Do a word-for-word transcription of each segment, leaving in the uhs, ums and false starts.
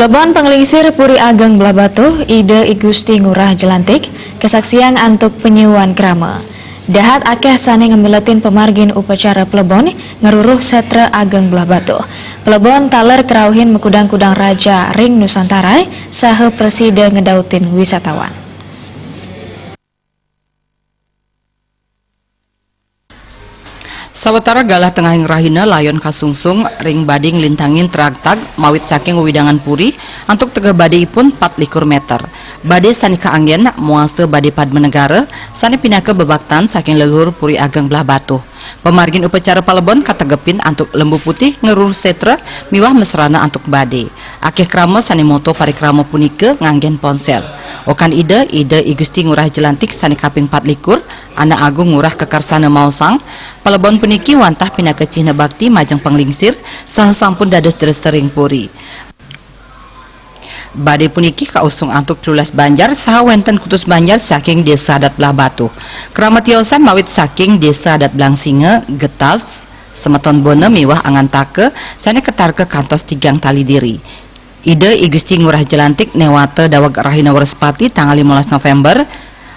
Plebon Panglingsir Puri Ageng Blahbatuh, Ida I Gusti Ngurah Jelantik, kasaksiang antuk panyuwun krama. Dahat akéh sané ngamiletin pamargin upacara plebon ngaruruh Sétra Ageng Blahbatuh. Plebon taler karauhin makudang-kudang raja ring Nusantara saha prasida ngedautin wisatawan. Sawatara galah tengahing rahina layon kasungsung ring badé nglintangin tragtag mawit saking wewidangan puri antuk tegeh badéipun pat likur méter. Badé sané kaanggén muasa Badé Padmanegara sané pinaka bebaktan saking leluhur Puri Ageng Blahbatuh. Pamargin upacara palebon kategepin antuk lembu putih ngaruruh sétra miwah masrana antuk badé. Akéh krama sané moto parikrama punika nganggén ponsel. Okan Ida, Ida I Gusti Ngurah Jelantik sané kaping pat likur, Anak Agung Ngurah Kekarsana maosang, palebon puniki wantah pinaka cihna bakti majeng panglingsir saha sampun dados dresta ring puri. Badé puniki kausung antuk telulas banjar saha wénten kutus banjar saking Désa Adat Blahbatuh. Krama tiosan mawit saking Désa Adat Blangsinga, Getas, Semeton Bona miwah Angantaka sané katarka kantos tigang tali diri. Ida I Gusti Ngurah Jelantik néwata daweg rahina Wrespati tanggal limolas Novémber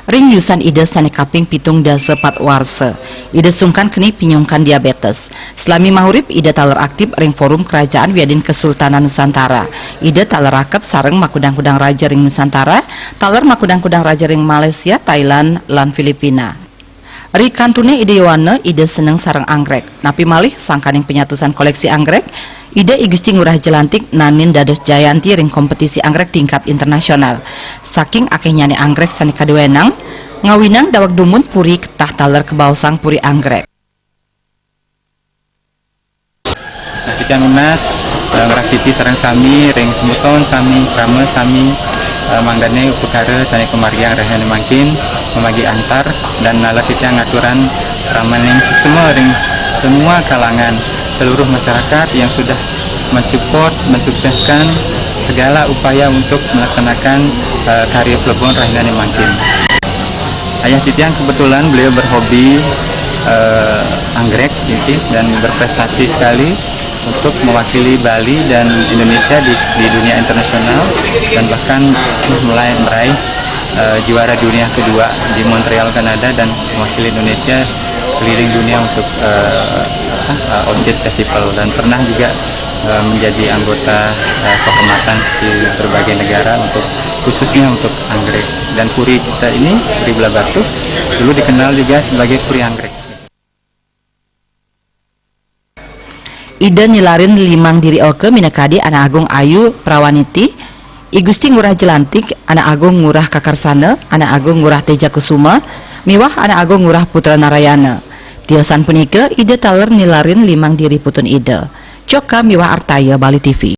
ring yusan Ida sané kaping pitung dasa pat warsa. Ida sungkan keni pinyungkan diabétes. Salami maurip, Ida taler aktip ring Forum Kerajaan wiadin Kesultanan Nusantara. Ida taler raket sareng makudang-kudang raja ring Nusantara, taler makudang-kudang raja ring Malaysia, Thailand, lan Filipina. Ri kantuné Ida yowana, Ida seneng sareng anggrek. Napi malih, sangkaning panyatusan koleksi anggrek, Ida I Gusti Ngurah Jelantik naenin dados jayanti ring kompetisi anggrek tingkat internasional. Saking akéhnyané anggrek sané kaduénang, ngawinang daweg dumun puri ketah taler kabaosang puri anggrek. Nah, titiang nunas, eh, ngrastiti sareng sami, ring semeton sami, krama sami, eh, mangdané upakara sané kamargiang rahinané mangkin, mamargi antar, dan naler titiang ngaturang kramaning suksma ring semua kalangan, seluruh masyarakat yang sudah mensupport, mensukseskan segala upaya untuk melaksanakan, eh, karya plebon rahinané mangkin. Ayah titiang kebetulan beliau berhobi, eh, anggrek, gitu, dan berprestasi sekali untuk mewakili Bali dan Indonesia di, di dunia internasional, dan bahkan mulai meraih, eh, juara dunia kedua di Montreal, Kanada, dan mewakili Indonesia keliling dunia untuk, eh, apa, eh, Orchid Festival, dan pernah juga, eh, menjadi anggota, eh, kehormatan di berbagai negara untuk, khususnya untuk anggrek. Dan puri kita ini, Puri Blahbatuh, dulu dikenal juga sebagai Puri Anggrek. Ida nilarin limang diri oka minakadi Anak Agung Ayu Prawaniti, I Gusti Ngurah Jelantik, Anak Agung Ngurah Kakarsana, Anak Agung Ngurah Teja Kusuma, miwah Anak Agung Ngurah Putra Narayana. Tiosan punika Ida taler nilarin limang diri putun Ida. Coka miwah Artaya, Bali T V.